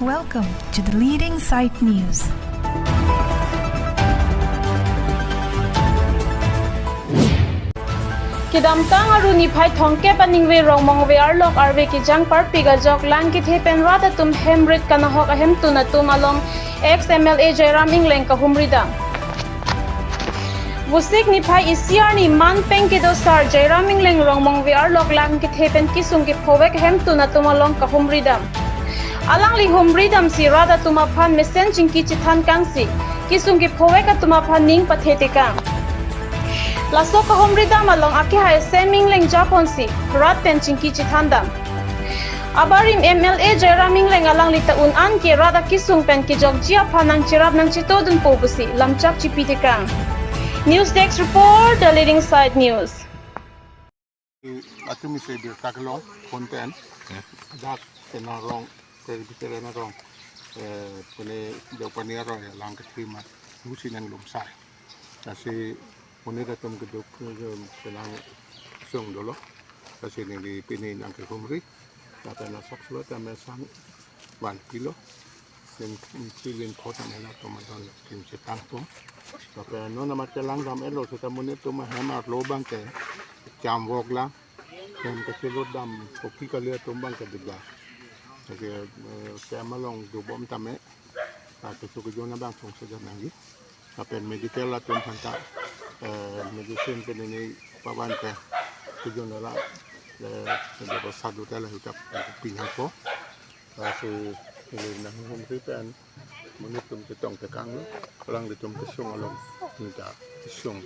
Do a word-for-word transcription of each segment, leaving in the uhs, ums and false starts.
Welcome to the leading site news. Kedamtang Aru niphai thomkep aningve Rongmongve arlok arve kejang parpik ajok lang kethe pen rat atum hemrit kanahok ahemtun atum along ex M L A Jairam Engleng kahumridam. Vosik niphai isi arni manpeng kedo sar Jairam Engleng Rongmongve arlok lang kethe pen kesung kephovek ahemtun atum along kahumridam. Alangli humridamsi rat atum aphan mesen chingki chethan kangsi kesung kephovek atum aphan ning pathe tekang. Laso kahumridam along akehai Sem Engleng japonsi rat pen chingki chethandam. Abarim M L A Jairam Engleng alangli ta un-an ke rat akesung pen kejokji aphan nangcherap nangchetodunpo pusi lamchak chipi tekang. News Desk Report, The Leading Site News. Atum isi birta kelong, konten, dak kena rong, Presbyterian arong, eh, pune Deopani arong ya lang kethe ma, musi nang lumsai. Lasi pune datum keduk, eh, penang sung dolo, lasi neli pini nang kehumri, lapen asak sulat amesang van pilo, pen pilin pot amela tomadon kim chetang po. Lapen non amat kelang dam elo, seta pune atum ahem arlo abang ke, cham vok lang, pen kachilot dam kopi kali atum abang ke dega. Lake, eh, kem along dobom tame, ah, keso kejun abang song saja nangji. Lapen medical atum aphan ta, eh, medicine pen ini pavan ke kejun ala, eh, sadu tela hutap pinang po. Lasi ini nang humri pen pune atum chetong tekanglo, alanglitum kesung along nita kesung,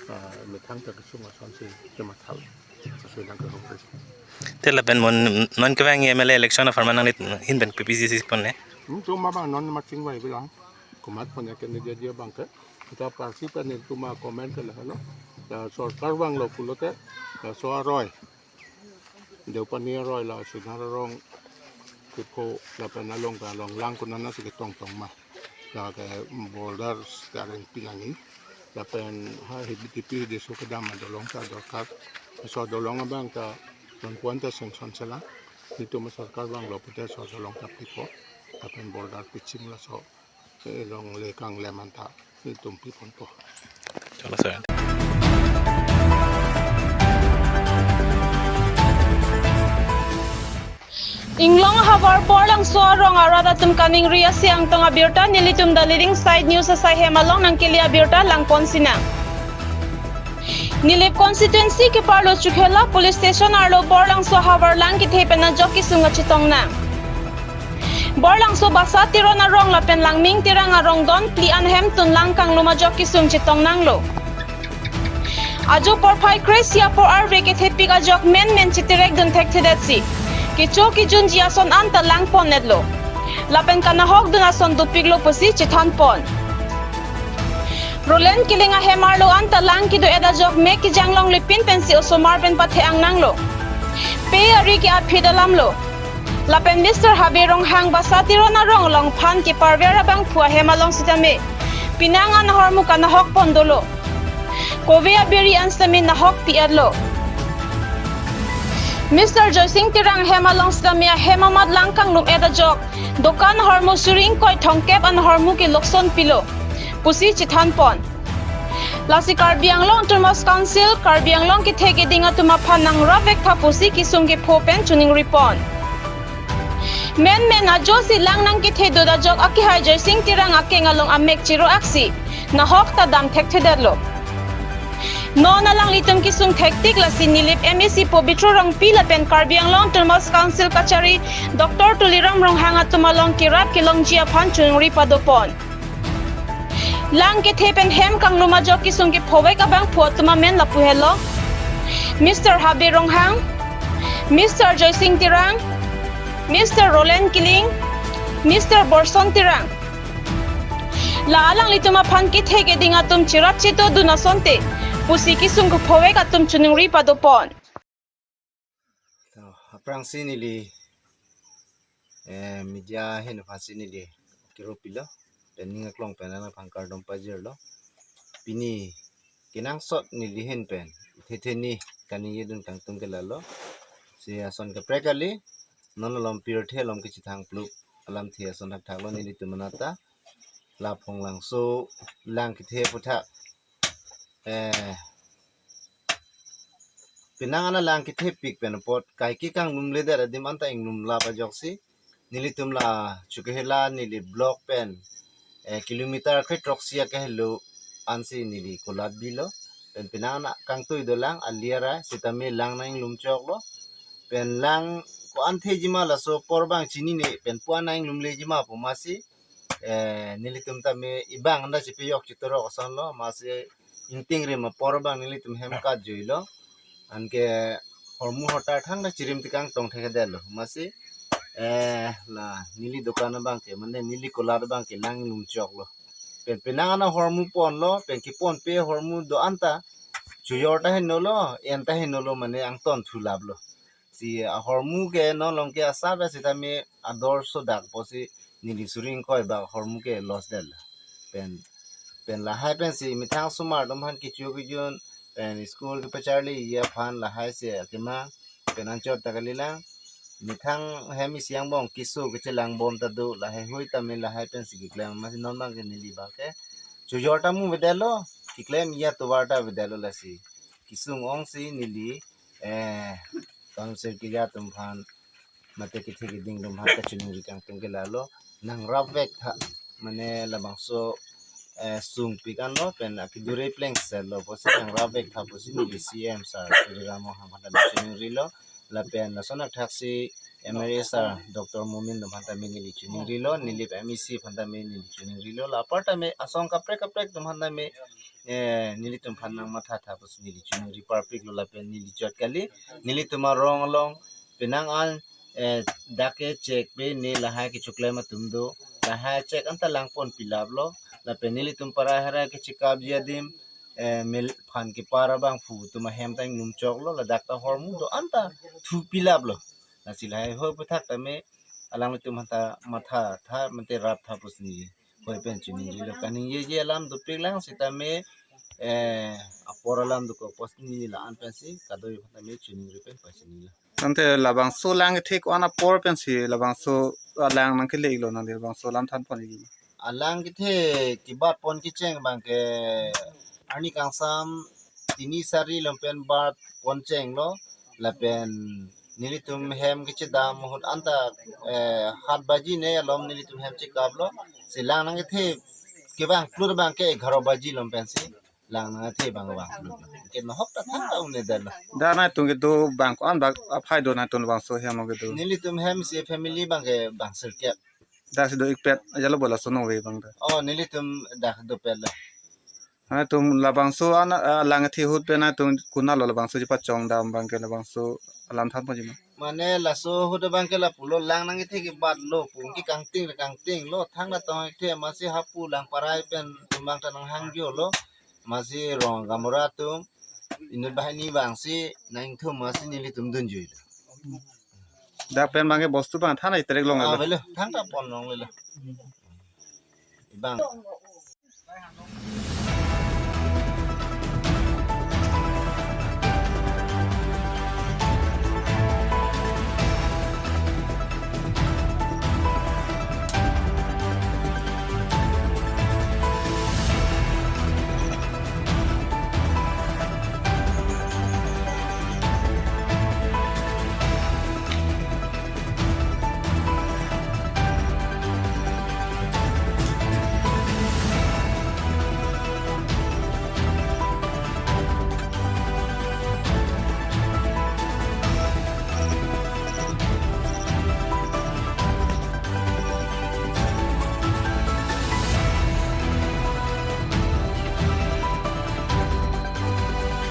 ah, methang ta kesung asonsi kemathalo. Lasi nang kehumri. Te lapen mo non kevang M L A election apharman nangli ahin pen P P C C pon ne? Hmm, atum abang non ma chingvai bilang. Komat pon ya candidate dia abang ke. Kita parsi pen atum comment ke lahelo. Ya sorkar vanglo pulote, ya so aroi. Deopani aroi la Sinhar arong kepho lapen along ke along lang konatsi ketongtong ma. Lake border ta reng pinangi. Lapen ha H D P H D S O kedam adolong ta dorkar. So adolong abang ta nonpuan ta sanction sela. Itum sorkar vanglo pute so adolong ta pipo. Lapen border piching laso, eh, longle kanglem anta itum piponpo. Chalo, sir. Inglong ahavar Borlangso arong arat atum kaningri asi angtong abirta nelitum The Leading Site News asai hem along nangkele abirta langpon sinang. Nilip constituency keparlo Chukhela police station arlo Borlangso ahavar lang kethe pen ajok kesung kachetong nang. Borlangso Basa Teron arong lapen Langming Terang arong don phli an ahemtun lang kanglum ajok kesung chetong nanglo. Ajo porphai kre-isi apor arve kethepik ajok menmen cheterek dun thekthedetsi kecho kejunji ason anta langpon-etlo. Lapen kanahok dun ason dopiklo pusi chethanpon. Roland Killing ahem arlo anta lang kedo-et ajok mek kejang longle pin pensi osomar pen pathe-ang nanglo. Pe ari ke aphi dalamlo. Lapen Mister Habe Ronghang Basa Teron arong along aphan keparver abangphu ahem along sitame penang an ahormu kanahok pon dolo. Kove abiri an sitame nahok pi-etlo. Mister Joysing Terang ahem along sitame ahem amat lang kanglum-et ajok dokan ahormu suri ingkoi thomkep an ahormu ke lokson pilo pusi chethanpon. Lasi Karbi Anglong Autonomous Council, Karbi Anglong kethe keding atum aphan nangrap vektha pusi kesung kepho pen choningripon. Menmen ajosi lang nangkethedun ajok akehai Joysing Terang akeng along amek chiro aksi nahok ta dam thekthedetlo. Non alanglitum kesung thektik lasi Nilip M A C Pobitro Rongpi lapen Karbi Anglong Autonomous Council kachari Doctor Tuliram Ronghang atum along kerap kelongji aphan choningri padopon. Lang kethe pen hem kanglum ajok kesung kephovek abangphu atum amen lapu helo: Mister Habe Ronghang, Mister Joysing Terang, Mister Roland Killing, Mister Borson Terang. La alanglitum aphan kethe keding atum cherap chetodun asonte pusi kesung kephovek atum choningri padopon. To, aphrangsi neli, eh, media ahin aphansi neli kero pilo, pen ning aklong pen nangphan kardom pajirlo. Pini kenangsot neli ahin pen thethe ni kaningjedun kangtung ke lalo. Si ason kaprek kali, non alom pirthe alom kechethang pluk alamthe ason thakthak lo nelitum anat ta. La Phonglangso lang kethe aputhak. Eh, penang ana lang kethepik pen apot kaike kanglumledet adim anta inglumlap ajoksi nelitum la Chokihola neli block pen, eh, kilometer kre throksi akehelo ansi neli kulat bilo. Pen penang ana kangtui dolang ali arai sitame lang nanglum choklo. Pen lang ko-an thejima laso apor abang chinine pen pu-an nanglumlejima pu masi, eh, nelitum tame ibang anda chipejok chitorok ason lo, masi ingting rim apor abang nelitum hem kat juilo. Anke hormu hotar thangta chirim tekang tong thekthedetlo. Masi, eh, la neli dokan abang ke, mane neli kulat abang ke lang lum choklo. Pen penang ana hormu ponlo, pen keponpe hormu do-an ta chojor ta henolo, en ta henolo, mane angton thulaplo. Si ahormu ke non along ke asap sitame ador sodak pusi neli suri ingkoi bak hormu ke loss del. Pen, pen lahai pensi methang osomar atum aphan kecho kejun, pen school kepacharli aphan lahai si akemang, pen anchot ta kalilang. Methang hem isi angbong keso kechelang bom ta do, lahai hui tame lahai pensi keklem, masi non abang ke neli abang ke chojor ta mu avedetlo, keklem iya tovar ta avedetlo lasi. Kesung ongsi neli, eh, council keja atum aphan, mate kethe keding atum aphan kachiningri kangtung ke lalo, nangrap vek tha, mane labangso, eh, sungpik anlo, pen akedure plengsetlo pusi nangrap vek tha pusi neli C M sir Tuliram Ronghang aphan ta chiningrilo, lapen lason athaksi M L A sir Doctor Momin atum aphan tame neli chiningrilo, neli M E C aphan tame neli chiningrilo, la apar tame asong kaprek kaprek atum aphan tame, eh, nelitum aphan nangmatha tha pusi neli chiningri parpiklo, lapen neli chot kali, nelitum arong along penang an, eh, dak ke chek pe ne lahai kechoklem atum do, lahai chek anta lang ponpilaplo, lapen nelitum para hera kechekapji adim, eh, mel phan kepar abangphu atum ahem ta inglum choklo, ladak ta hormu do-an ta thupilaplo. Lasi lahai hui aputhak tame alanglitum aphan ta matha tha mate rap tha pusi neli hui pen chiningrilo. Kaningjeje alam dopik lang sitame, eh, apor alam dokok pusi neli la-an pensi kadokave aphan tame chiningri pen pachinilo. Tangte labangso lang kethek ko-an apor pensi labangso alang nangkele-iklo, nangli labangso alam thanpon-iklo? Alang kethe kebat pon kecheng abang ke arni kangsam tini sari along pen bat pon chenglo, lapen nelitum hem kechedam ahut anta, eh, hat baji ne alom nelitum hem chekaplo. Si lang nangkethe kevang plut abang ke egharo baji alom pensi lang nangkethe abang vang plut. Ke nohok ta thangta un-edetlo. Dak nangtum kedo abang ko-an bak aphai do, nangtum labangso hem kedo? Nelitum hem isi family abang ke bang sirkep. Dak si do-ikpet ajalo bo laso nongve abang ta? Oh, nelitum dak dopetlo. Nangtum labangso ana, ah, lang kethe ahut pen nangtum konatlo labangso chepachongdam abang ke, labangso alam thanponji ma? Mane laso ahut abang ke lapulo, lang nangkethe kebatlo pu, ke kangting kangtinglo, thangta tong kethe masi hapu lang parai pen atum abang ta nanghangjulo, masi rong gamora atum inut banghini abangsi nangthum masi nelitum dunjuilo. Dak pen abang ke bostu abang than ai terek long Ah, alo. Avelo, thangta pon longlelo. Ibang.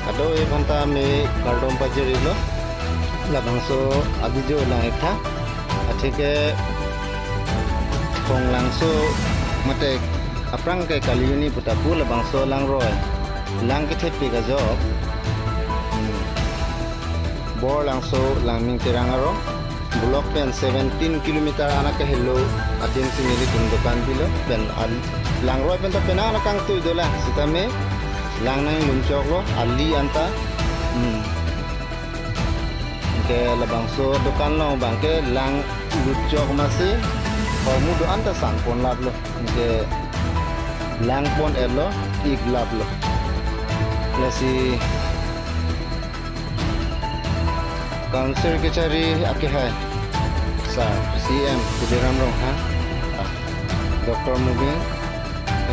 Kadokave aphanta me kardom pajirilo. Labangso abijo lang-ik tha. Atheke Phonglangso mate aphrang ke Kaliuni pu ta pu labangso langroi. Lang kethepik ajok. Hmm. Borlangso Langming Terang arong. Block pen seventeen kilometer ana kahelo adim si nelitum dokan bilo pen al-, langroi pen ta penang ana kangtui dolang sitame lang nanglum choklo ali anta. Hmm. Ke labangso dokan along abang ke lang lut chok masi Hormu do-an ta sangpon laplo, anke langpon-etlo, ik laplo. Lasi council kachari akehai, sir, C M Tuliram Ronghang, ah, Doctor Momi,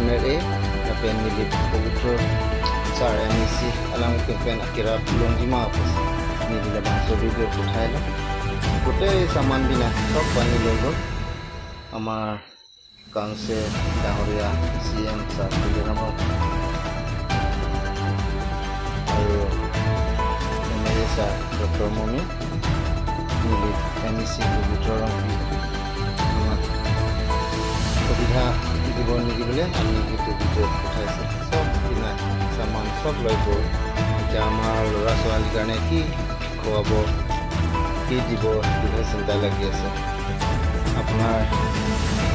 M L A, lapen neli Pabitro sir, M A C, alangtum pen akirap longjima apot neli labangso video puthailo. Pute saman bina sok pani lolo. Amar council danghoria, C M sir Tuliram Ronghang, aru M L A sir Doctor Momi, neli M A C Pabitro Rongpi, amat subidha dibo niki bole ami itu video puthaisi. Sok pina saman sok loipo, jama lora suali karne ki খুৱাব, কি দিব, এইটোহে চিন্তা লাগি আছে। আপোনাৰ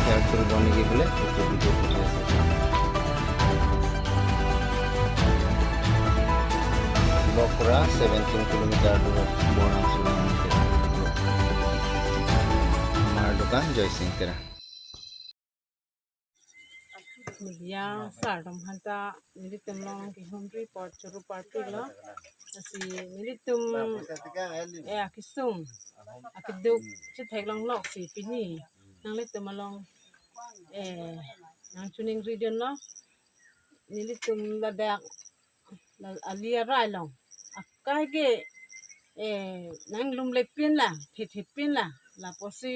হেল্প কৰিব নেকি বোলে, এইটো ভিডিঅ' পঠাইছে। ব্লক পৰা ছেভেণ্টিন কিলোমিটাৰ দূৰত বৰহাংছড়ি নামে। আমাৰ দোকান জয়সিং তেৰা। Media sir atum aphanta nelitum along kehumri apot choro parpiklo. Lasi nelitum, eh, akesung akeduk chetheklongloksi pini nanglitum along, eh, nangchiningridunlo. Nelitum ladak la ali arai along akai ke, eh, nanglumlepinlang, thethepinlang, lapusi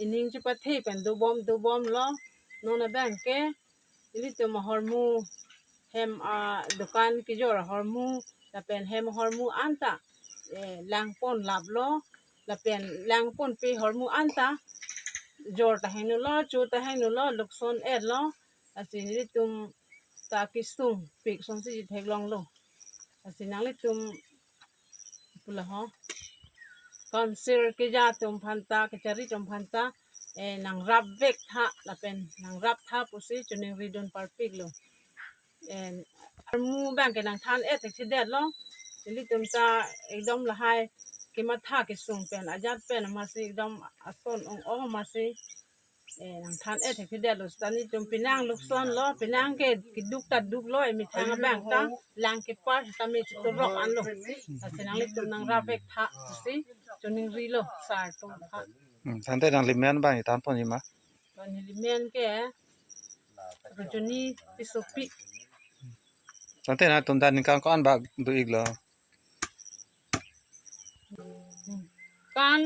ining chepathe pen dobom dobomlo. Non abang ke ilitum ahormu, hem adukan kejor ahormu lapen hem ahormu anta, eh, langpon laplo, lapen langponpe ahormu anta jor ta hingnulo, cho ta hingnulo, lukson-etlo. Lasi nelitum ta kesung pik asonsi chetheklonglo. Lasi nanglitum pula ho, council keja atum aphanta, kachari atum aphanta, eh, nangrapvek tha lapen nangrap tha pusi chiningridun parpiklo. Eh, ahormu abang ke nangthan-et thekthedetlo. Ilitum ta ekdom lahai kematha kesung pen ajat pen amatsi ekdom ason ong-ong amatsi, eh, nangthan-et thekthedetlo. Seta nelitum penang luksonlo, penang ke keduk ta duklo, emethang abang ta lang kepar ta me chetorok anlo. Lasi nanglitum nangrapvek tha pusi chiningrilo sir atum aphan. Hmm, tangte nanglimen abang ithanponji ma? Nanglimen ke Rojoni Tissopi. Tangte nangtum dak ningkan ko-an bak do-iklo? Ningkan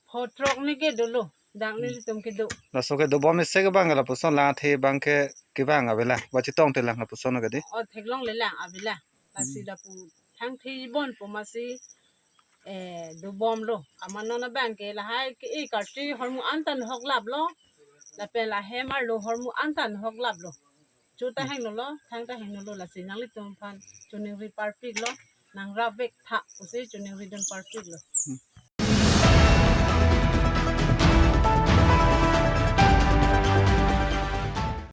pho throk ni ke dolo, dak nelitum kedo. Laso ke dobom isi ke abang lapuson lang athe abang ke kevang avelang, ba chetongte lang lapuson ke dei? O, theklonglelang avelang. Lasi lapu thangthe bonpo amatsi, eh, dobomlo. Amat non abang ke lahai ke-e karti ahormu anta nohoklaplo, lapen la hem arlo ahormu anta nohoklaplo. Cho ta hingnulo, thang ta hingnulo, lasi nanglitum aphan chiningri parpiklo, nangrapvek tha pusi chiningridun parpiklo. Hmm.